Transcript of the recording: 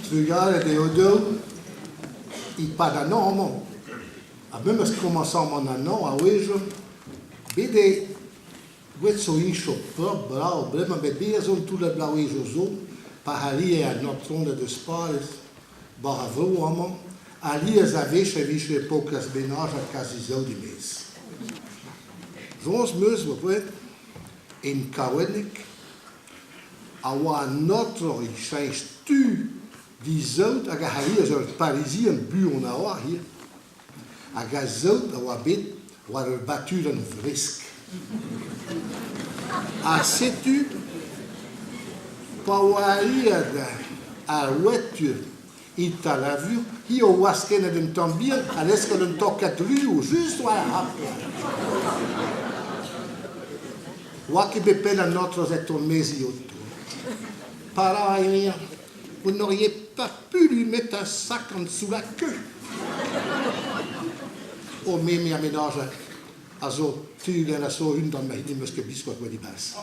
Trugarez dezho daou e-pad an hañv-mañ ha memes komañsamant an hañv a-wezhioù bet eo Gwet zo incho propr brav bremañ bet bez zo un toullad bloavezhioù zo pa c'hallie an aotroned eus Pariz war ar vro amañ alies a-wech e vije paourkaezh menajad kazi saout e-maez. Soñj 'm eus bepred en Kaouenneg a oa an aotrou e cheñch tu disaout hag a c'hallias ur Parizian buan a-walc'h ivez. Hag a saout a oa bet war ur baturenn vresk. Ha setu pa oa aet ar wetur e-tal-a-vur, hi o waskennet un tamm bihan ha lesket un torkad luioù just war ar c'hap. Oa ket bet pell an aotrou e tont-mezi oto. Para eo Vous n'auriez pas pu lui mettre un sac en dessous la queue. O me, me aménage a zo tudenn a zo undan ma hini 'meus ket biskoazh gwelet e-barzh.